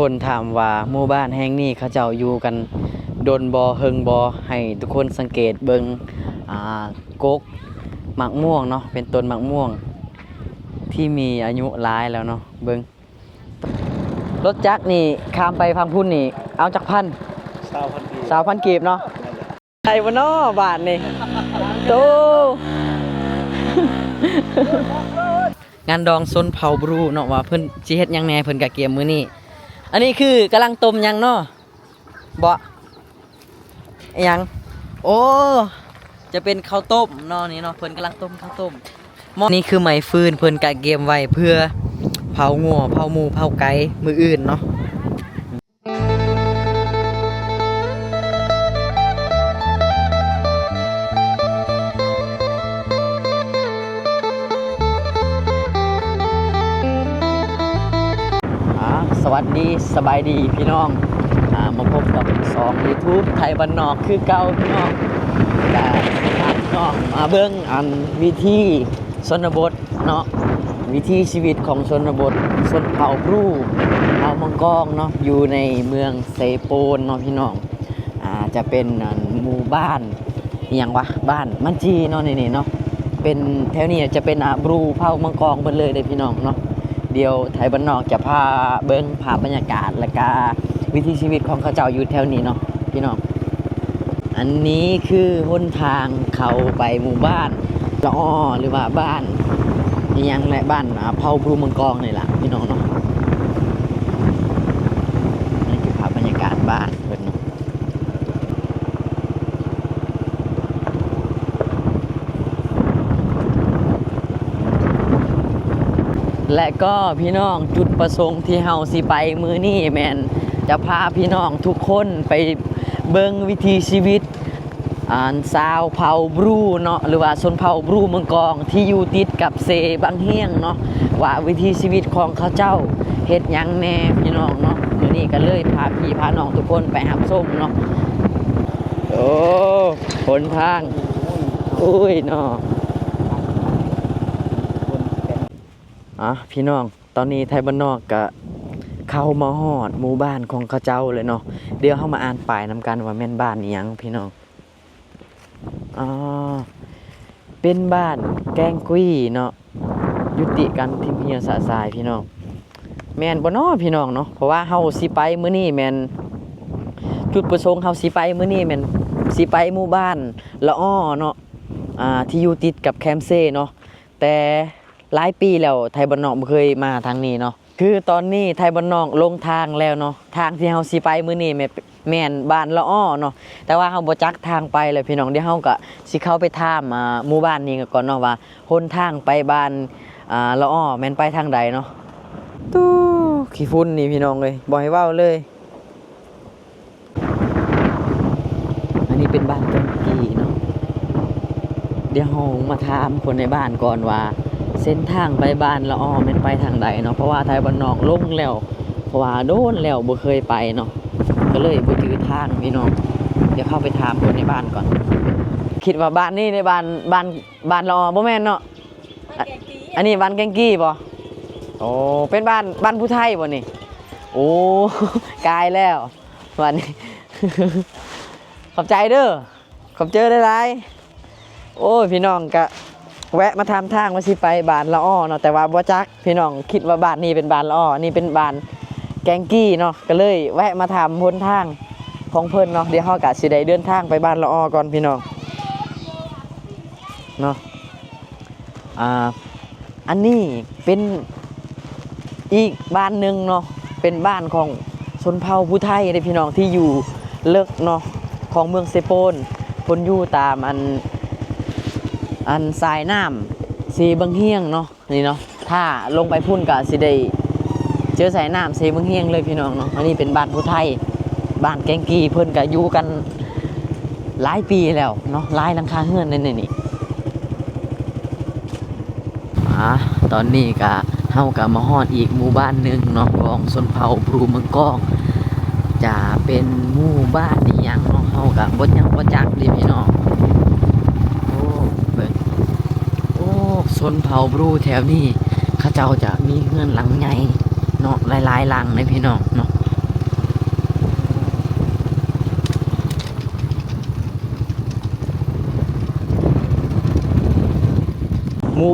ຄົນຖາມວ່າໝູ່ບ້ານແຫ່ງນີ້ເຂົາເຈົ້າຢູ່ກັນດົນບໍ່ ເຫິງບໍ່? ໃຫ້ທຸກຄົນສັງເກດເບິ່ງ ອ່າ ກົກໝາກມ່ວງເນາະ ເປັນຕົ້ນໝາກມ່ວງທີ່ມີອາຍຸຫຼາຍແລ້ວເນາະ. ເບິ່ງ ລົດຈັກນີ້ຂ້າມໄປຝັ່ງພຸ້ນນີ້ເອົາຈັກພັນ? ຊາວພັນກີບ ຊາວພັນກີບເນາະ. ໄດ້ບໍ່ນໍບາດນີ້? ໂຕ ງານດອງຊົນເຜົ່າບຣູເນາະ ວ່າເພິ່ນຊິເຮັດຫຍັງແດ່ ເພິ່ນກະກຽມມື້ນີ້. ອັນນີ້ຄືກຳລັງຕົ້ມຫຍັງເນາະ? ບໍ່ ອີຫຍັງ? ໂອ້ ຈະເປັນເຂົ້າຕົ້ມເນາະ ນີ້ເນາະ ເພິ່ນກຳລັງຕົ້ມເຂົ້າຕົ້ມ. ນີ້ຄືໄມ້ຟືນ ເພິ່ນກະກຽມໄວ້ເພື່ອເຜົາງົວ ເຜົາໝູ ເຜົາໄກ່ມື້ອື່ນເນາະ. ອ່າ ສະຫວັດດີ ສະບາຍດີພີ່ນ້ອງ ອ່າ ມາພົບກັບຊ່ອງຢູທູບໄທບ້ານນອກຄືເກົ່າພີ່ນ້ອງ. ກະພາພີ່ນ້ອງມາເບິ່ງອັນວິຖີ ຊົນນະບົດເນາະ ວິຖີຊີວິດຂອງຊົນນະບົດ ຊົນເຜົ່າບຣູ ເຜົ່າມັງກອງເນາະ ຢູ່ໃນເມືອງເຊໂປນເນາະພີ່ນ້ອງ. ອ່າ ຈະເປັນອັນໝູ່ບ້ານ ອີຫຍັງວະ ບ້ານມັນຈີເນາະ ນີ້ໆເນາະ ເປັນ ແຖວນີ້ຈະເປັນ ອ່າ ບຣູເຜົ່າມັງກອງເບິດເລີຍເດ້ພີ່ນ້ອງເນາະ. ດຽວໄທບ້ານນອກຈະພາເບິ່ງພາບບັນຍາກາດ ແລະກະວິຖີຊີວິດຂອງເຂົາເຈົ້າຢູ່ແຖວນີ້ເນາະພີ່ນ້ອງ. ອັນນີ້ຄືຫົນທາງເຂົ້າໄປໝູ່ບ້ານລະອໍ ຫຼືວ່າບ້ານອີ່ຫຍັງແຫຼະ ບ້ານ ອ່າ ເຜົ່າບຣູມັງກອງນີ້ລະພີ່ນ້ອງເນາະ. ນີ້ຄືພາບບັນຍາກາດບ້ານເພິ່ນເນາະ ແລະກໍພີ່ນ້ອງ ຈຸດປະສົງທີ່ເຮົາຊິໄປມື້ນີ້ແມ່ນຈະພາພີ່ນ້ອງທຸກຄົນໄປເບິ່ງວິຖີຊີວິດ ອັນຊາວເຜົ່າບຣູເນາະ ຫຼືວ່າຊົນເຜົ່າບຣູເມືອງກອງ ທີ່ຢູ່ຕິດກັບເຊບັງຮຽງເນາະ ວ່າວິຖີຊີວິດຂອງເຂົາເຈົ້າເຮັດຫຍັງແດ່ພີ່ນ້ອງເນາະ. ມື້ນີ້ກໍເລີຍພາພີ່ພານ້ອງທຸກຄົນໄປຮັບຊົມເນາະ. ໂອ້ ຫົນທາງ ໂອ້ຍເນາະ. ອ່ະ ພີ່ນ້ອງ ຕອນນີ້ໄທບ້ານນອກກະເຂົ້າມາຮອດໝູ່ບ້ານຂອງເຂົາເຈົ້າແລ້ວເນາະ. ດຽວເຮົາມາອ່ານປ້າຍນຳກັນວ່າແມ່ນບ້ານອີ່ຫຍັງພີ່ນ້ອງ. ອ່າ ເປັນບ້ານແກງກີ້ເນາະ ຍຸຕິການຖິ້ມເຫື່ອຊະຊາຍພີ່ນ້ອງ. ແມ່ນບໍ່ນໍພີ່ນ້ອງເນາະ? ເພາະວ່າເຮົາຊິໄປມື້ນີ້ແມ່ນ ຈຸດປະສົງເຮົາຊິໄປມື້ນີ້ແມ່ນຊິໄປໝູ່ບ້ານລະອໍເນາະ ອ່າ ທີ່ຢູ່ຕິດກັບແຄມເຊເນາະ. ແຕ່ຫຼາຍປີແລ້ວ ໄທບ້ານນອກບໍ່ເຄີຍມາທາງນີ້ເນາະ. ຄືຕອນນີ້ໄທບ້ານນອກລົງທາງແລ້ວເນາະ. ທາງທີ່ເຮົາຊິໄປມື້ນີ້ແມ່ນ ແມ່ນບ້ານລະອໍເນາະ ແຕ່ວ່າເຮົາບໍ່ຈັກທາງໄປແລ້ວພີ່ນ້ອງ. ດຽວເຮົາກະຊິເຂົ້າໄປຖາມ ອ່າ ໝູ່ບ້ານນີ້ກ່ອນເນາະ ວ່າຫົນທາງໄປບ້ານ ອ່າ ລະອໍແມ່ນໄປທາງໃດເນາະ. ຕູ ຂີ້ຝຸ່ນນີ້ພີ່ນ້ອງເອີຍ ບໍ່ໃຫ້ເວົ້າເລີຍ. ອັນນີ້ເປັນບ້ານແກງກີ້ເນາະ. ດຽວເຮົາມາຖາມຄົນໃນບ້ານກ່ອນວ່າ ເສັ້ນທາງໄປບ້ານລະອໍແມ່ນໄປທາງໃດເນາະ ເພາະວ່າໄທບ້ານນອກລົງແລ້ວ ເພາະວ່າໂດນແລ້ວບໍ່ເຄີຍໄປເນາະ ກໍເລີຍບໍ່ຈື່ທາງພີ່ນ້ອງ. ດຽວເຮົາໄປຖາມຄົນໃນບ້ານກ່ອນ. ຄິດວ່າບ້ານນີ້ເດ້ ບ້ານ ບ້ານ ບ້ານລະອໍ ບໍ່ແມ່ນເນາະ? ອັນນີ້ບ້ານແກງກີ້ບໍ່? ໂອ້ ເປັນບ້ານ ບ້ານຜູ້ໄທບໍ່ນີ້? ໂອ້ ກາຍແລ້ວ ບ້ານນີ້ ຂອບໃຈເດີ ຂອບໃຈຫຼາຍໆ. ໂອ້ຍ ພີ່ນ້ອງກະແວະມາຖາມທາງວ່າຊິໄປບ້ານລະອໍເນາະ ແຕ່ວ່າບໍ່ຈັກ ພີ່ນ້ອງຄິດວ່າບ້ານນີ້ເປັນບ້ານລະອໍ ອັນນີ້ເປັນບ້ານແກງກີ້ເນາະ ກໍເລີຍແວະມາຖາມຫົນທາງຂອງເພິ່ນເນາະ. ດຽວເຮົາກະຊິໄດ້ເດີນທາງໄປບ້ານລະອໍກ່ອນພີ່ນ້ອງເນາະ. ອ່າ ອັນນີ້ເປັນອີກບ້ານໜຶ່ງເນາະ ເປັນບ້ານຂອງຊົນເຜົ່າຜູ້ໄທເດ້ພີ່ນ້ອງ ທີ່ຢູ່ເລິກເນາະ ຂອງເມືອງເຊໂປນ. ເພິ່ນຢູ່ຕາມອັນ ອັນສາຍນ້ຳເຊບັງຮຽງເນາະ ນີ້ເນາະ. ຖ້າລົງໄປພຸ້ນກະຊິໄດ້ເຈີສາຍນ້ຳເຊບັງຮຽງເລີຍພີ່ນ້ອງເນາະ. ອັນນີ້ເປັນບ້ານຜູ້ໄທ ບ້ານແກງກີ້ ເພິ່ນກະຢູ່ກັນຫຼາຍປີແລ້ວເນາະ ຫຼາຍຫຼັງຄາເຮືອນໃນນີ້. ອ່າ ຕອນນີ້ກະ ເຮົາກະມາຮອດອີກໝູ່ບ້ານໜຶ່ງເນາະ ຂອງຊົນເຜົ່າບຣູເມືອງກອງ. ຈະເປັນໝູ່ບ້ານອີ່ຫຍັງເນາະ ເຮົາກະບໍ່ ຍັງບໍ່ຈັກເດ້ພີ່ນ້ອງ. ໂອ້ ເບິ່ງ ໂອ້ ຊົນເຜົ່າບຣູແຖວນີ້ ເຂົາເຈົ້າຈະມີເຮືອນຫຼັງໃຫຍ່ເນາະ ຫຼາຍໆຫຼັງເດ້ພີ່ນ້ອງເນາະ.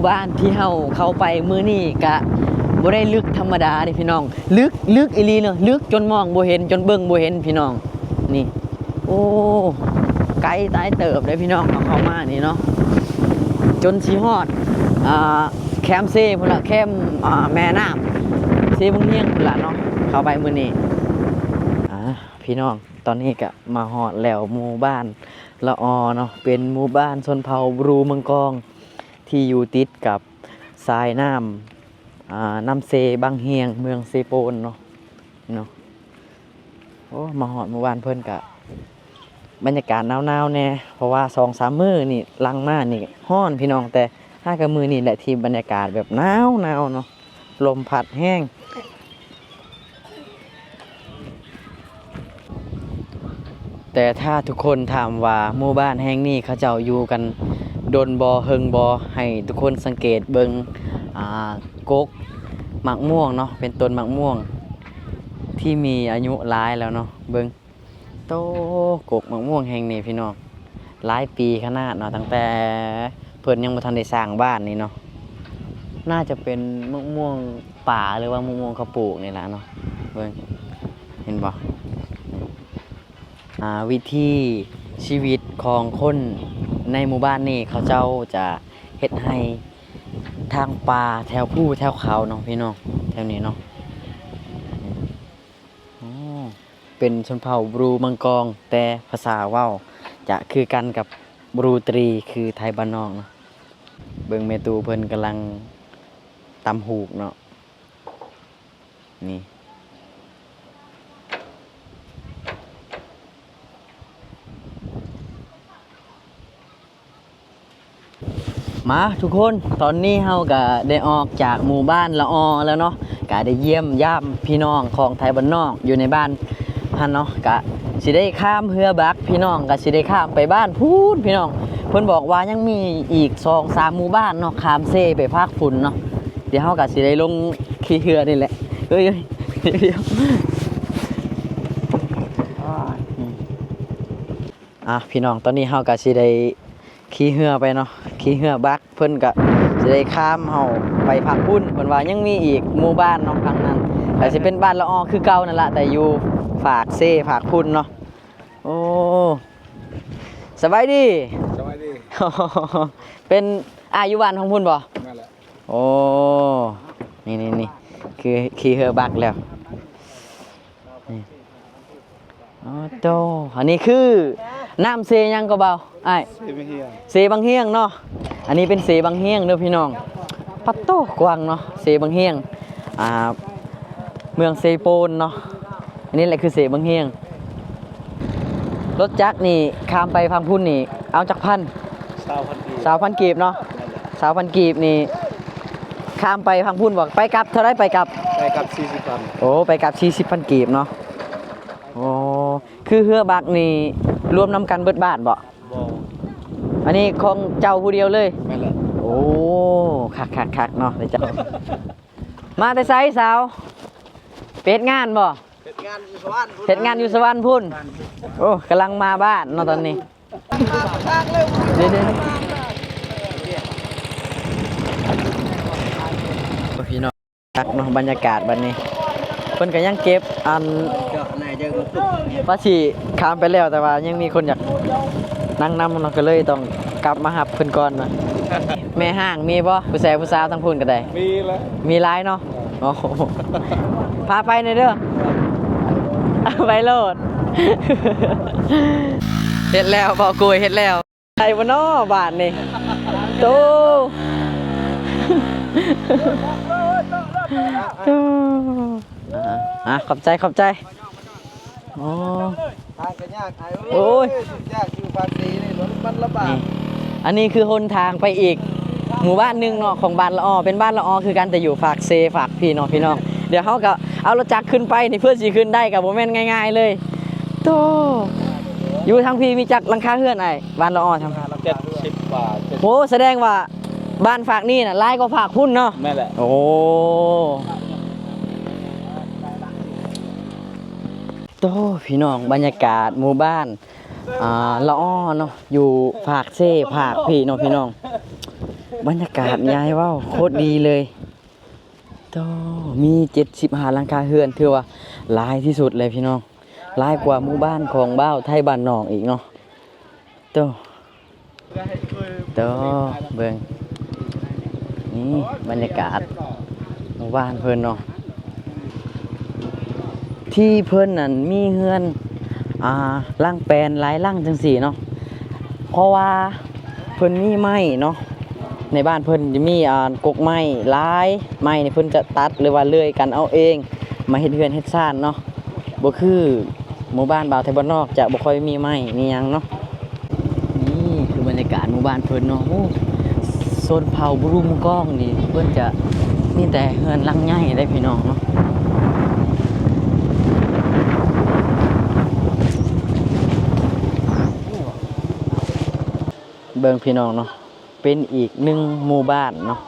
ບ້ານທີ່ເຮົາເຂົ້າໄປມື້ນີ້ກະບໍ່ໄດ້ລຶກທຳມະດາເດ້ພີ່ນ້ອງ, ລຶກ ລຶກອີ່ຫຼີເນາະ, ລຶກຈົນມອງບໍ່ເຫັນ ຈົນເບິ່ງບໍ່ເຫັນພີ່ນ້ອງ. ນີ້ ໂອ້ ໄກຕາຍເຕີບເດ້ພີ່ນ້ອງ, ເຮົາເຂົ້າມານີ້ເນາະ ຈົນຊິຮອດ ອ່າ ແຄມເຊພຸ້ນລະ, ແຄມ ອ່າ ແມ່ນ້ຳເຊບັງຮຽງພຸ້ນລະເນາະ ເຂົ້າໄປມື້ນີ້. ອ່າ ພີ່ນ້ອງ ຕອນນີ້ກະມາຮອດແລ້ວ ໝູ່ບ້ານລະອໍເນາະ, ເປັນໝູ່ບ້ານຊົນເຜົ່າບຣູມັງກອງ ທີ່ຢູ່ຕິດກັບສາຍນ້ຳ ອ່າ ນ້ຳເຊບັງຮຽງ ເມືອງເຊໂປນເນາະ ເນາະ. ໂອ້ ມາຮອດໝູ່ບ້ານເພິ່ນກະບັນຍາກາດໜາວໆແດ່ ເພາະວ່າສອງສາມມື້ນີ້ຫຼັງມານີ້ຮ້ອນພີ່ນ້ອງ, ແຕ່ຫາກະມື້ນີ້ແຫຼະທີ່ບັນຍາກາດແບບໜາວໆເນາະ. ລົມພັດແຮງ. ແຕ່ຖ້າທຸກຄົນຖາມວ່າໝູ່ບ້ານແຫ່ງນີ້ເຂົາເຈົ້າຢູ່ກັນດົນບໍ່ ເຫິງບໍ່ ໃຫ້ທຸກຄົນສັງເກດເບິ່ງ ອ່າ ກົກໝາກມ່ວງເນາະ, ເປັນຕົ້ນໝາກມ່ວງທີ່ມີອາຍຸຫຼາຍແລ້ວເນາະ. ເບິ່ງ ໂຕ ກົກໝາກມ່ວງແຫ່ງນີ້ພີ່ນ້ອງ ຫຼາຍປີຂະໜາດເນາະ, ຕັ້ງແຕ່ເພິ່ນຍັງບໍ່ທັນໄດ້ສ້າງບ້ານນີ້ເນາະ. ໜ້າຈະເປັນໝາກມ່ວງປ່າ ຫຼືວ່າໝາກມ່ວງເຂົາປູກນີ້ລະເນາະ. ເບິ່ງ ເຫັນບໍ່? ອ່າ ວິຖີຊີວິດຂອງຄົນໃນໝູ່ບ້ານນີ້ ເຂົາເຈົ້າຈະເຮັດໄຮ່ທາງປ່າແຖວພູແຖວເຂົາເນາະ ພີ່ນ້ອງ ແຖວນີ້ເນາະ. ໂອ້ ເປັນຊົນເຜົ່າບຣູມັງກອງ, ແຕ່ພາສາເວົ້າຈະຄືກັນກັບບຣູຕຣີ ຄືໄທບ້ານນອກເນາະ. ເບິ່ງແມ່ຕູ້ເພິ່ນກຳລັງຕຳຫູກເນາະ ນີ້. ມາທຸກຄົນ ຕອນນີ້ເຮົາກະໄດ້ອອກຈາກໝູ່ບ້ານລະອໍແລ້ວເນາະ, ກະໄດ້ຢ້ຽມຢາມພີ່ນ້ອງຂອງໄທບ້ານນອກຢູ່ໃນບ້ານຫັ້ນເນາະ. ກະຊິໄດ້ຂ້າມເຮືອບັກ ພີ່ນ້ອງ, ກະຊິໄດ້ຂ້າມໄປບ້ານພຸ້ນພີ່ນ້ອງ. ເພິ່ນບອກວ່າຍັງມີອີກສອງສາມໝູ່ບ້ານເນາະ ຂ້າມເຊໄປພາກພຸ້ນເນາະ. ດຽວເຮົາກະຊິໄດ້ລົງຂີ່ເຮືອນີ້ແຫຼະ. ເອີຍ ດຽວ ອາ ພີ່ນ້ອງ ຕອນນີ້ເຮົາກະຊິໄດ້ຂີ່ເຮືອໄປເນາະ, ຂີ່ເຮືອບັກ ເພິ່ນກະຊິໄດ້ຂ້າມເຮົາໄປພາກພຸ້ນ. ເພິ່ນວ່າຍັງມີອີກໝູ່ບ້ານເນາະ ທາງນັ້ນ ກະຊິເປັນບ້ານລະອໍຄືເກົ່ານັ້ນລະ ແຕ່ຢູ່ຟາກເຊຟາກພຸ້ນເນາະ. ໂອ້ ສະບາຍດີ. ສະບາຍດີ. ເປັນອ້າຍຢູ່ບ້ານທາງພຸ້ນບໍ່? ແມ່ນແຫຼະ. ໂອ້ ນີ້ໆໆ ຄືຂີ່ເຮືອບັກແລ້ວ ນີ້. ອໍ ໂຕ ອັນນີ້ຄືນ້ຳເຊຫຍັງກໍເບົາ ອ້າຍ? ເຊບັງຮຽງ. ເຊບັງຮຽງເນາະ, ອັນນີ້ເປັນເຊບັງຮຽງເດີພີ່ນ້ອງ. ປະໂຕ ກວ້າງເນາະ ເຊບັງຮຽງ ອ່າ ເມືອງເຊໂປນເນາະ. ອັນນີ້ແຫຼະຄືເຊບັງຮຽງ. ລົດຈັກນີ້ຂ້າມໄປຝັ່ງພຸ້ນນີ້ເອົາຈັກພັນ? ຊາວພັນກີບ. ຊາວພັນກີບເນາະ. ແມ່ນແຫຼະ. ຊາວພັນກີບນີ້ຂ້າມໄປຝັ່ງພຸ້ນບໍ່? ໄປກັບເທົ່າໃດ? ໄປກັບ ໄປກັບສີ່ສິບພັນ. ໂອ້ ໄປກັບສີ່ສິບພັນກີບເນາະ. ໂອ້ ຄືເຮືອບັກນີ້ລວມນຳກັນເບິດບ້ານບໍ່? ບໍ່. ອັນນີ້ຂອງເຈົ້າຜູ້ດຽວເລີຍ? ແມ່ນແຫຼະ. ໂອ້ ຄັກໆໆເນາະເຈົ້າ. ມາແຕ່ໃສສາວ? ໄປເຮັດງານບໍ່? ເຮັດງານຢູ່ສະຫວັນພຸ້ນ. ເຮັດງານຢູ່ສະຫວັນພຸ້ນ. ໂອ້ ກຳລັງມາບ້ານເນາະຕອນນີ້. ເດ້ໆ ໂອ້ ພີ່ນ້ອງ ຄັກເນາະ ບັນຍາກາດບັດນີ້. ເພິ່ນກະຍັງເກັບອັນ ວ່າຊິຂ້າມໄປແລ້ວ ແຕ່ວ່າຍັງມີຄົນຢາກນັ່ງນຳເນາະ ກະເລີຍຕ້ອງກັບມາຮັບເພິ່ນກ່ອນເນາະ. ແມ່ຮ້າງມີບໍ່? ຜູ້ຊາຍຜູ້ສາວທາງພຸ້ນກະໄດ້ ມີແຫຼະ. ມີຫຼາຍເນາະ. ໂອ້ ພາໄປແດ່ເດີ ໄປໂລດ. ເຮັດແລ້ວ ເບົາກຸຍເຮັດແລ້ວ. ໄດ້ບໍ່ນໍບາດນີ້? ໂຕ ໂຕ ອາ ຂອບໃຈ ຂອບໃຈ. ໂອ້ ທາງກະຍາກອ້າຍເອີຍ. ໂອ້ຍ ຍາກຢູ່ປາກເຊນີ້ ລົດມັນລຳບາກ. ນີ້ ອັນນີ້ຄືຫົນທາງໄປອີກໝູ່ບ້ານໜຶ່ງເນາະ ຂອງບ້ານລະອໍ ເປັນບ້ານລະອໍຄືກັນ ແຕ່ຢູ່ຟາກເຊຟາກພີ້ເນາະພີ່ນ້ອງ. ດຽວເຮົາກະເອົາລົດຈັກຂຶ້ນໄປນີ້ ເພື່ອຊິຂຶ້ນໄດ້ກະບໍ່ແມ່ນງ່າຍໆເລີຍ. ໂຕ ຢູ່ທາງພີ້ມີຈັກຫຼັງຄາເຮືອນອ້າຍ? ບ້ານລະອໍ ເຈັດສິບກວ່າ. ໂອ້ ສະແດງວ່າບ້ານຟາກນີ້ນະຫຼາຍກວ່າຟາກພຸ້ນເນາະ. ແມ່ນແຫຼະ. ໂອ້ ໂຕ ພີ່ນ້ອງ ບັນຍາກາດໝູ່ບ້ານ ອ່າ ລະອໍເນາະ ຢູ່ຟາກເຊຟາກພີ້ເນາະພີ່ນ້ອງ. ບັນຍາກາດ ຍາຍເວົ້າໂຄດດີເລີຍ. ໂຕ ມີເຈັດສິບຫ້າຫຼັງຄາເຮືອນ ຖືວ່າຫຼາຍທີ່ສຸດເລີຍພີ່ນ້ອງ, ຫຼາຍກວ່າໝູ່ບ້ານຂອງບ່າວໄທບ້ານນອກອີກເນາະ. ໂຕ ໂຕ ເບິ່ງ ນີ້ບັນຍາກາດໝູ່ບ້ານເພິ່ນເນາະ. ທີ່ເພິ່ນນັ້ນມີເຮືອນ ອ່າ ຫຼັງແປນຫຼາຍຫຼັງຈັ່ງຊີ້ເນາະ ເພາະວ່າເພິ່ນມີໄມ້ເນາະ, ໃນບ້ານເພິ່ນຈະມີ ອ່າ ກົກໄມ້ຫຼາຍ, ໄມ້ນີ້ເພິ່ນຈະຕັດ ຫຼືວ່າເລື່ອຍກັນເອົາເອງ ມາເຮັດເຮືອນເຮັດຊານເນາະ, ບໍ່ຄືໝູ່ບ້ານບ່າວໄທບ້ານນອກຈະບໍ່ຄ່ອຍມີໄມ້ມີຫຍັງເນາະ. ນີ້ຄືບັນຍາກາດໝູ່ບ້ານເພິ່ນເນາະ. ໂອ້ ຊົນເຜົ່າບຣູມະກອງນີ້ ເພິ່ນຈະມີແຕ່ເຮືອນຫຼັງໃຫຍ່ເດ້ພີ່ນ້ອງເນາະ. ເບິ່ງພີ່ນ້ອງເນາະ, ເປັນອີກໜຶ່ງໝູ່ບ້ານເນາະ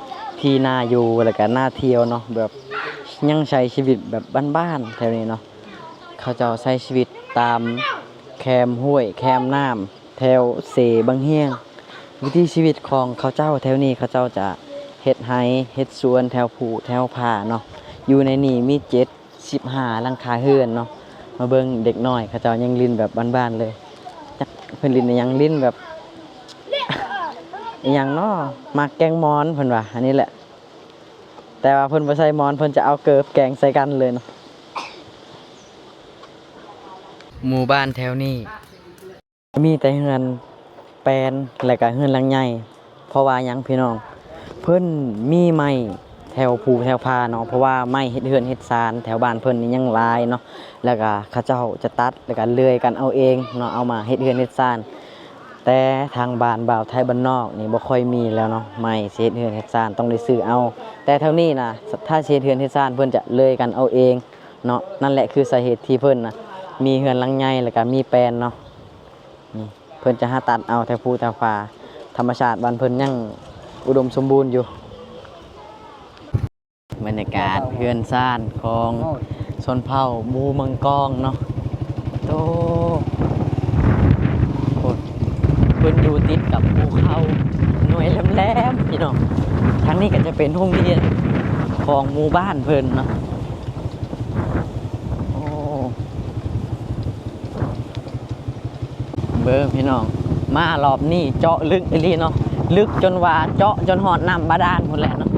ທີ່ໜ້າຢູ່ ແລ້ວກະໜ້າທ່ຽວເນາະ, ແບບຍັງໃຊ້ຊີວິດແບບບ້ານໆ ແຖວນີ້ເນາະ. ເຂົາເຈົ້າໃຊ້ຊີວິດຕາມແຄມຫ້ວຍແຄມນ້ຳ ແຖວເຊບັງຮຽງ. ວິຖີຊີວິດຂອງເຂົາເຈົ້າແຖວນີ້ ເຂົາເຈົ້າຈະເຮັດໄຮ່ເຮັດສວນແຖວພູແຖວຜາເນາະ. ຢູ່ໃນນີ້ມີເຈັດສິບຫ້າຫຼັງຄາເຮືອນເນາະ. ມາເບິ່ງເດັກນ້ອຍເຂົາເຈົ້າຍັງຫຼິ້ນແບບບ້ານໆເລີຍ. ຈັກເພິ່ນຫຼິ້ນອີ່ຫຍັງ, ຫຼິ້ນແບບ ອີ່ຫຍັງເນາະ, ໝາກແກງມອນເພິ່ນວ່າ ອັນນີ້ແຫຼະ. ແຕ່ວ່າເພິ່ນບໍ່ໃສ່ມອນ, ເພິ່ນຈະເອົາເກີບແກງໃສ່ກັນເລີຍເນາະ. ໝູ່ບ້ານແຖວນີ້ ມີແຕ່ເຮືອນແປນ ແລະກະເຮືອນຫຼັງໃຫຍ່. ເພາະວ່າຫຍັງພີ່ນ້ອງ? ເພິ່ນມີໄມ້ແຖວພູແຖວຜາເນາະ, ເພາະວ່າໄມ້ເຮັດເຮືອນເຮັດຊານແຖວບ້ານເພິ່ນນີ້ຍັງຫຼາຍເນາະ, ແລ້ວກະເຂົາເຈົ້າຈະຕັດ ແລ້ວກະເລື່ອຍກັນເອົາເອງເນາະ, ເອົາມາເຮັດເຮືອນເຮັດຊານ. ແຕ່ທາງບ້ານບ່າວໄທບ້ານນອກນີ້ບໍ່ຄ່ອຍມີແລ້ວເນາະ, ໄມ້ຊິເຮັດເຮືອນເຮັດຊານຕ້ອງໄດ້ຊື້ເອົາ. ແຕ່ແຖວນີ້ນະ ຖ້າຊິເຮັດເຮືອນເຮັດຊານ ເພິ່ນຈະເລື່ອຍກັນເອົາເອງເນາະ. ນັ້ນແຫຼະຄືສາເຫດທີ່ເພິ່ນນະມີເຮືອນຫຼັງໃຫຍ່ ແລ້ວກະມີແປນເນາະ. ນີ້ ເພິ່ນຈະຫາຕັດເອົາແຖວພູແຖວຜາ, ທຳມະຊາດບ້ານເພິ່ນຍັງອຸດົມສົມບູນຢູ່. ບັນຍາກາດເຮືອນຊານຂອງຊົນເຜົ່າບູມັງກອງເນາະ. ໂຕ ໂອ້ ເພິ່ນຢູ່ຕິດກັບພູເຂົາໜ່ວຍແຫຼມໆ ພີ່ນ້ອງ. ທາງນີ້ກໍຈະເປັນໂຮງຮຽນຂອງໝູ່ບ້ານເພິ່ນເນາະ. ໂອ້ ເບິ່ງພີ່ນ້ອງ ມາລອບນີ້ເຈາະລຶກອີ່ຫຼີເນາະ, ລຶກຈົນວ່າເຈາະຈົນຮອດນ້ຳບາດານພຸ້ນແຫຼະເນາະ.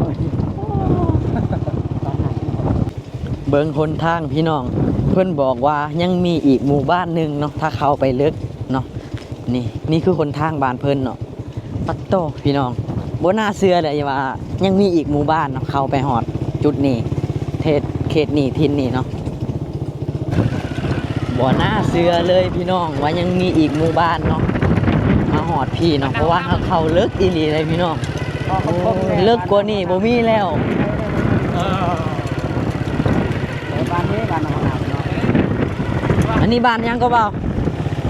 ເບິ່ງຫົນທາງພີ່ນ້ອງ, ເພິ່ນບອກວ່າຍັງມີອີກໝູ່ບ້ານໜຶ່ງເນາະ ຖ້າເຂົ້າໄປເລິກເນາະ. ນີ້ ນີ້ຄືຫົນທາງບ້ານເພິ່ນເນາະ. ປັດໂຕ ພີ່ນ້ອງ ບໍ່ໜ້າເຊື່ອເລີຍວ່າຍັງມີອີກໝູ່ບ້ານເນາະ ເຂົ້າໄປຮອດຈຸດນີ້ ເຂດ ເຂດນີ້ຖິ່ນນີ້ເນາະ. ບໍ່ໜ້າເຊື່ອເລີຍພີ່ນ້ອງ ວ່າຍັງມີອີກໝູ່ບ້ານເນາະ ມາຮອດພີ້ເນາະ, ເພາະວ່າເຮົາເຂົ້າເລິກອີ່ຫຼີເດ້ພີ່ນ້ອງ. ເລິກກວ່ານີ້ບໍ່ມີແລ້ວ. ເອີ ບ້ານນີ້ ບ້ານນາຫົວນ້ຳເນາະ. ອັນນີ້ບ້ານຫຍັງກໍເວົ້າ?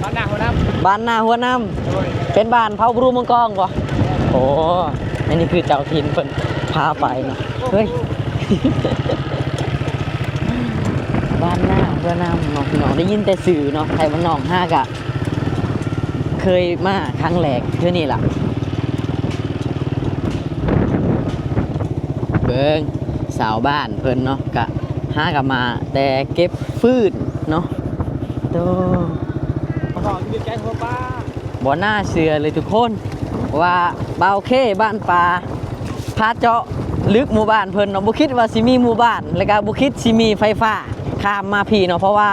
ບ້ານນາຫົວນ້ຳ. ບ້ານນາຫົວນ້ຳ. ໂດຍ. ເປັນບ້ານເຜົ່າບຣູມັງກອງບໍ່? ໂອ້ ອັນນີ້ຄືເຈົ້າຖິ່ນເພິ່ນພາໄປເນາະ. ເຮີ້ຍ ບ້ານນາຫົວນ້ຳເນາະ ພີ່ນ້ອງ ໄດ້ຍິນແຕ່ຊື່ເນາະ. ໄທບ້ານນອກ ຫາກະເຄີຍມາຄັ້ງແລກເທື່ອນີ້ລະ. ເບິ່ງຊາວບ້ານເພິ່ນເນາະ ກະຫາກະມາແຕ່ເກັບຟືນເນາະ. ໂຕ ບໍ່ໜ້າເຊື່ອເລີຍທຸກຄົນ ວ່າບ່າວເຄບ້ານປ່າ ພາເຈາະລຶກໝູ່ບ້ານເພິ່ນເນາະ. ບໍ່ຄິດວ່າຊິມີໝູ່ບ້ານ ແລ້ວກະບໍ່ຄິດຊິມີໄຟຟ້າຂ້າມມາພີ້ເນາະ, ເພາະວ່າ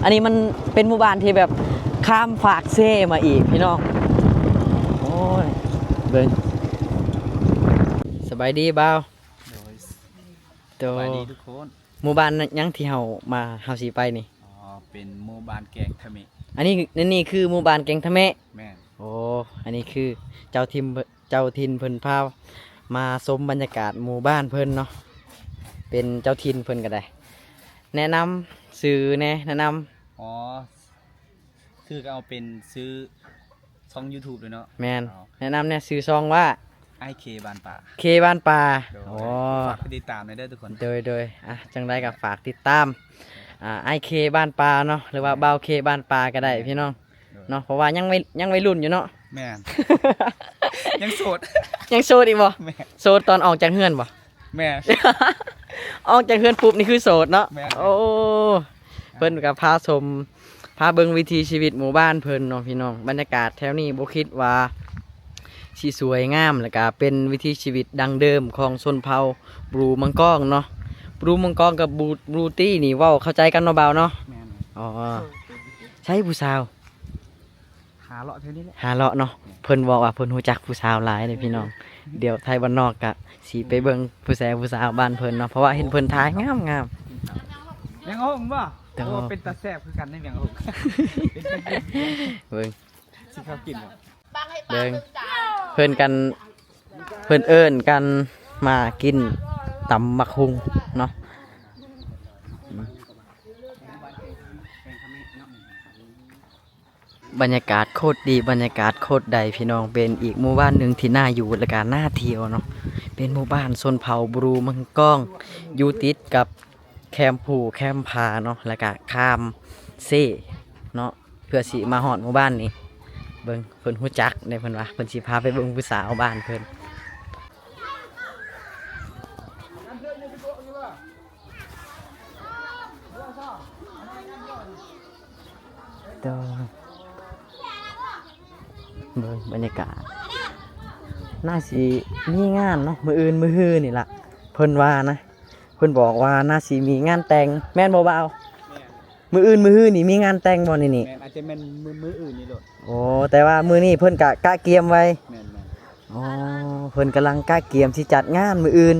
ອັນນີ້ມັນເປັນໝູ່ບ້ານທີ່ແບບຂ້າມຟາກເຊມາອີກ ພີ່ນ້ອງ. ໂອ້ຍ ເບິ່ງ ສະບາຍດີບ່າວ. ໂດຍ ໂດຍ ສະບາຍດີທຸກຄົນ. ໝູ່ບ້ານຫຍັງທີ່ເຮົາມາ ເຮົາຊິໄປນີ້? ອໍ ເປັນໝູ່ບ້ານແກງທະເມະ. ອັນນີ້ ອັນນີ້ຄືໝູ່ບ້ານແກງທະເມະ? ແມ່ນ. ໂອ້ ອັນນີ້ຄືເຈົ້າຖິ່ນ ເຈົ້າຖິ່ນເພິ່ນພາມາຊົມບັນຍາກາດໝູ່ບ້ານເພິ່ນເນາະ, ເປັນເຈົ້າຖິ່ນເພິ່ນກໍໄດ້. ແນະນຳຊື່ແດ່ ແນະນຳ. ອໍ ຊື່ກໍເອົາເປັນຊື່ຊ່ອງຢູທູບເລີຍເນາະ. ແມ່ນ. ອໍ ແນະນຳແດ່ ຊື່ຊ່ອງວ່າ ອ້າຍເຄບ້ານປ່າ. ເຄບ້ານປ່າ. ໂດຍ. ອໍ ຝາກໄປຕິດຕາມແດ່ເດີທຸກຄົນ. ໂດຍ ໂດຍ. ອ່ະ ຈັ່ງໃດກໍຝາກຕິດຕາມ ອ່າ ອ້າຍເຄບ້ານປ່າເນາະ ຫຼືວ່າ ແມ່ນ ບ່າວເຄບ້ານປ່າກໍໄດ້ ແມ່ນ ພີ່ນ້ອງ. ໂດຍ. ເນາະ ເພາະວ່າຍັງໄວ ຍັງໄວລຸ້ນຢູ່ເນາະ. ແມ່ນ. ຍັງໂສດ ຍັງໂສດອີກບໍ່? ແມ່ນ ໂສດຕອນອອກຈາກເຮືອນບໍ່? ແມ່ນ ອອກຈາກເຮືອນປຸບນີ້ຄືໂສດເນາະ. ແມ່ນ ໂອ້ ເພິ່ນກໍພາຊົມ ພາເບິ່ງວິຖີຊີວິດໝູ່ບ້ານເພິ່ນເນາະພີ່ນ້ອງ. ບັນຍາກາດແຖວນີ້ບໍ່ຄິດວ່າຊິສວຍງາມ ແລ້ວກະເປັນວິຖີຊີວິດດັ້ງເດີມຂອງຊົນເຜົ່າບຣູມັງກອງເນາະ. ບຣູມັງກອງກັບບຣູ ບຣູຕີນີ້ເວົ້າເຂົ້າໃຈກັນເນາະບ່າວເນາະ? ແມ່ນ ອໍ ໃສຜູ້ສາວ? ຫາເລາະແຖວນີ້ແຫຼະ ຫາເລາະເນາະ. ແມ່ນ ເພິ່ນບອກວ່າເພິ່ນຮູ້ຈັກຜູ້ສາວຫຼາຍເດ້ພີ່ນ້ອງ. ດຽວໄທບ້ານນອກກະຊິໄປເບິ່ງຜູ້ແຊຜູ້ສາວບ້ານເພິ່ນເນາະ ເພາະວ່າເຫັນເພິ່ນຖ່າຍງາມໆ. ແມງຫຸ່ມບໍ່? ໂອ້ ເປັນຕາແຊບຄືກັນເດ້ແມງຫຸ່ມ ເບິ່ງ ຊິເຂົ້າກິນບໍ່? ເບິ່ງ ເພິ່ນກັນ ເພິ່ນເອີ້ນກັນມາກິນຕຳບັກຫຸ່ງເນາະ. ບັນຍາກາດໂຄດດີ ບັນຍາກາດໂຄດໃດພີ່ນ້ອງ. ເປັນອີກໝູ່ບ້ານໜຶ່ງທີ່ໜ້າຢູ່ ແລະກະໜ້າທ່ຽວເນາະ. ເປັນໝູ່ບ້ານຊົນເຜົ່າບຣູມັງກອງ ຢູ່ຕິດກັບແຄມພູແຄມຜາເນາະ ແລະກະຂ້າມເຊເນາະ ເພື່ອຊິມາຮອດໝູ່ບ້ານນີ້. ເບິ່ງ ເພິ່ນຮູ້ຈັກເດ້ ເພິ່ນວ່າເພິ່ນຊິພາໄປເບິ່ງຜູ້ສາວບ້ານເພິ່ນ. ເບິ່ງບັນຍາກາດ ໜ້າຊິມີງານເນາະ ມື້ອື່ນມື້ຮືນີ້ລະ ເພິ່ນວ່ານະ. ເພິ່ນບອກວ່າໜ້າຊິມີງານແຕ່ງ ແມ່ນບໍ່ບ່າວ? ແມ່ນ ມື້ອື່ນມື້ຮືນີ້ມີງານແຕ່ງບໍ່ນີ້? ແມ່ນ ອາດຈະແມ່ນມື້ ມື້ອື່ນນີ້ໂລດ. ໂອ້ ແຕ່ວ່າມື້ນີ້ເພິ່ນກະ ກະກຽມໄວ້. ແມ່ນໆ ອໍ ເພິ່ນກຳລັງກະກຽມຊິຈັດງານມື້ອື່ນ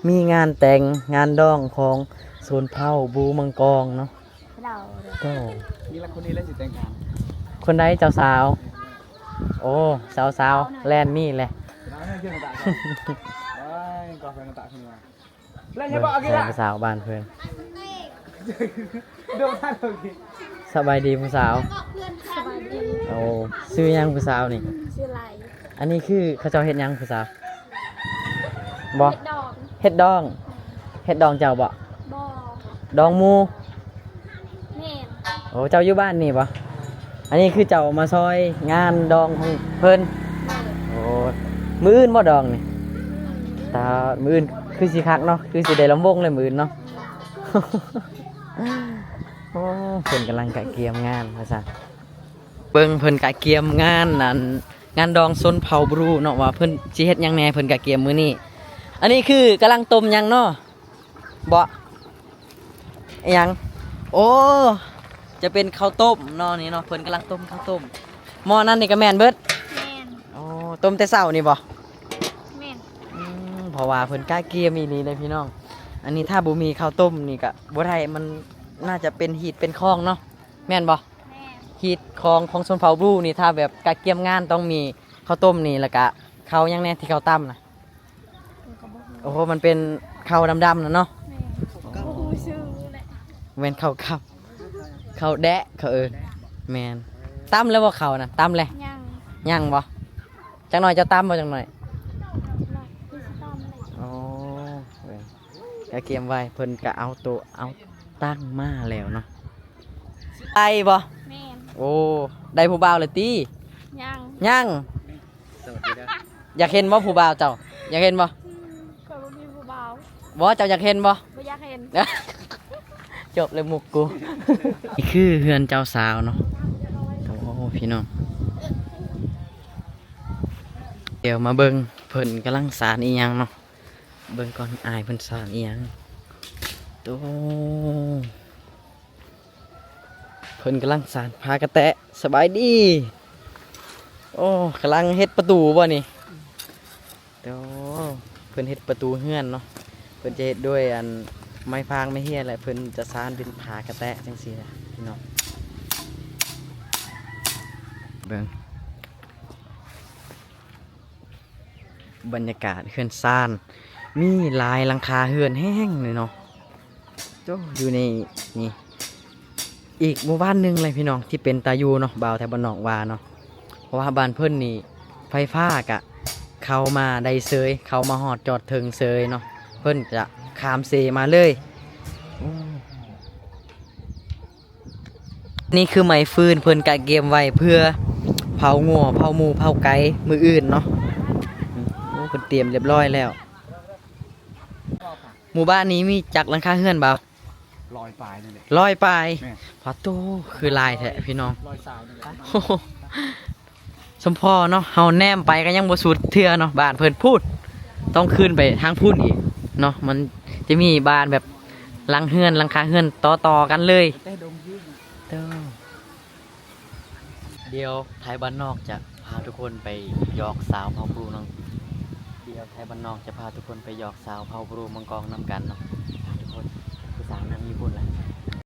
ມີງານແຕ່ງງານດອງຂອງຊົນເຜົ່າບູມັງກອງເນາະ. ໂອ້ ນີ້ລະ ຄົນນີ້ລະຊິແຕ່ງງານ. ຄົນໃດ? ເຈົ້າສາວ? ໂອ້ ສາວໆ ແລ່ນນີ້ແຫຼະ. ເບິ່ງໃສ່ຜູ້ສາວບ້ານເພິ່ນ. ສະບາຍດີຜູ້ສາວ. ສະບາຍດີ. ໂອ້ ຊື່ຫຍັງຜູ້ສາວນີ້? ຊື່ໄລ. ອັນນີ້ຄືເຂົາເຈົ້າເຮັດຫຍັງຜູ້ສາວ? ບໍ່ ເຮັດດອງ. ເຮັດດອງ ເຮັດດອງເຈົ້າບໍ່? ບໍ່. ດອງໝູ່? ແມ່ນ. ໂອ້ ເຈົ້າຢູ່ບ້ານນີ້ບໍ່? ອັນນີ້ຄືເຈົ້າມາຊ່ອຍງານດອງຂອງເພິ່ນ? ແມ່ນ. ໂອ້ ມື້ອື່ນບໍ່ດອງນີ້? ອືມ ຕາ ມື້ອື່ນຄືຊິຄັກເນາະ ຄືຊິໄດ້ລຳວົງແລ້ວມື້ອື່ນເນາະ. ໂອ້ ເພິ່ນກຳລັງກະກຽມງານວ່າຊັ້ນ. ເບິ່ງເພິ່ນກະກຽມງານ ອັນ ງານດອງຊົນເຜົ່າບຣູເນາະ ວ່າເພິ່ນຊິເຮັດຫຍັງແດ່ ເພິ່ນກະກຽມມື້ນີ້. ອັນນີ້ຄືກຳລັງຕົ້ມຫຍັງເນາະ? ບໍ່ ອີຫຍັງ? ໂອ້ ຈະເປັນເຂົ້າຕົ້ມເນາະ ນີ້ເນາະ ເພິ່ນກຳລັງຕົ້ມເຂົ້າຕົ້ມ. ໝໍ້ນັ້ນນີ້ກະແມ່ນເບິດ? ແມ່ນ. ໂອ້ ຕົ້ມແຕ່ເຊົ້ານີ້ບໍ່? ແມ່ນ. ອືມ ເພາະວ່າເພິ່ນກະກຽມອີ່ຫຼີເດ້ພີ່ນ້ອງ. ອັນນີ້ຖ້າບໍ່ມີເຂົ້າຕົ້ມນີ້ກະບໍ່ໄດ້ ມັນໜ້າຈະເປັນຮີດເປັນຄອງເນາະ ແມ່ນບໍ່? ແມ່ນ. ຮີດຄອງຂອງຊົນເຜົ່າບຣູນີ້ ຖ້າແບບກະກຽມງານຕ້ອງມີເຂົ້າຕົ້ມນີ້ ແລ້ວກະເຂົ້າຫຍັງແດ່ທີ່ເຂົາຕຳນະ? ຂ້ອຍກະບໍ່ຮູ້. ໂອ້ໂຫ ມັນເປັນເຂົ້າດຳໆນະເນາະ. ແມ່ນ. ບໍ່ຮູ້ຊື່ແຫຼະ. ແມ່ນເຂົ້າກັບ ເຂົ້າແດະເຂົາເອີ້ນ. ແມ່ນ. ຕຳແລ້ວບໍ່ເຂົ້ານະ? ຕຳແລ້ວ. ຍັງ. ຍັງບໍ່? ຈັກໜ້ອຍເຈົ້າຕຳບໍ່? ຈັກໜ້ອຍ. ໂອ້ ກະກຽມໄວ້ ເພິ່ນກະເອົາໂຕະເອົາຕັ່ງມາແລ້ວເນາະ. ໄດ້ບໍ່? ແມ່ນ. ໂອ້ ໄດ້ຜູ້ບ່າວແລ້ວຕິ? ຍັງ. ຍັງ. ໂສດຢູ່ເດີ. ຢາກເຫັນບໍ່ຜູ້ບ່າວເຈົ້າ? ຢາກເຫັນບໍ່? ອືມ ຂ້ອຍບໍ່ມີຜູ້ບ່າວ. ບໍ່ ເຈົ້າຢາກເຫັນບໍ່? ບໍ່ຢາກເຫັນ. ຈົບແລ້ວມຸກກູ. ນີ້ຄືເຮືອນເຈົ້າສາວເນາະ. ໂອ້ ພີ່ນ້ອງ ດຽວມາເບິ່ງເພິ່ນກຳລັງສານອີ່ຫຍັງເນາະ. ເບິ່ງກ່ອນ ອ້າຍເພິ່ນສານອີ່ຫຍັງ. ໂອ້ ເພິ່ນກຳລັງສານຝາກະແຕະ. ສະບາຍດີ. ໂອ້ ກຳລັງເຮັດປະຕູບໍ່ນີ້? ໂອ້ ເພິ່ນເຮັດປະຕູເຮືອນເນາະ. ເພິ່ນຈະເຮັດດ້ວຍ ອັນ ໄມ້ພາງໄມ້ເຮຍ ແລະ ເພິ່ນຈະສານເປັນຝາກະແຕະຈັ່ງຊີ້ນະ ພີ່ນ້ອງ. ເບິ່ງ ບັນຍາກາດເຮືອນຊານ ມີຫຼາຍຫຼັງຄາເຮືອນແຮງເລີຍເນາະ. ໂອ້ ຢູ່ໃນນີ້ ອີກໝູ່ບ້ານໜຶ່ງເລີຍພີ່ນ້ອງ ທີ່ເປັນຕາຢູ່ເນາະ ບ່າວໄທບ້ານນອກວ່າເນາະ. ເພາະວ່າບ້ານເພິ່ນນີ້ ໄຟຟ້າກະເຂົ້າມາໄດ້ເຊີຍ ເຂົ້າມາຮອດຈອດເຖິງເຊີຍເນາະ. ເພິ່ນຈະຂ້າມເຊມາເລີຍ. ໂອ້ ນີ້ຄືໄມ້ຟືນ ເພິ່ນກະກຽມໄວ້ເພື່ອເຜົາງົວ ເຜົາໝູ ເຜົາໄກ່ມື້ອື່ນເນາະ. ເພິ່ນຕຽມຮຽບຮ້ອຍແລ້ວ. ໝູ່ບ້ານນີ້ມີຈັກຫຼັງຄາເຮືອນບ່າວ? ຮ້ອຍປາຍນີ້ແຫຼະ. ຮ້ອຍປາຍ. ແມ່ນ. ປາໂຕ ຄືຫຼາຍແທ້ພີ່ນ້ອງ. ຮ້ອຍຊາວນີ້ແຫຼະ. ໂອ້ໂຫ ສົມພໍເນາະ ເຮົາແນມໄປກໍຍັງບໍ່ສຸດເທື່ອເນາະ ບ້ານເພິ່ນພຸ້ນ ຕ້ອງຂຶ້ນໄປທາງພຸ້ນອີກເນາະ. ມັນຈະມີບ້ານແບບຫຼັງເຮືອນ ຫຼັງຄາເຮືອນຕໍ່ໆກັນເລີຍ. ແຕ່ດົງຍືນ. ເອີ ດຽວໄທບ້ານນອກຈະພາທຸກຄົນໄປຢອກສາວເຜົ່າບຣູເນາະ. ດຽວໄທບ້ານນອກຈະພາທຸກຄົນໄປຢອກສາວເຜົ່າບຣູເມືອງກອງນຳກັນເນາະ ທຸກຄົນ. ຜູ້ສາວນັ່ງຢູ່ພຸ້ນລະ.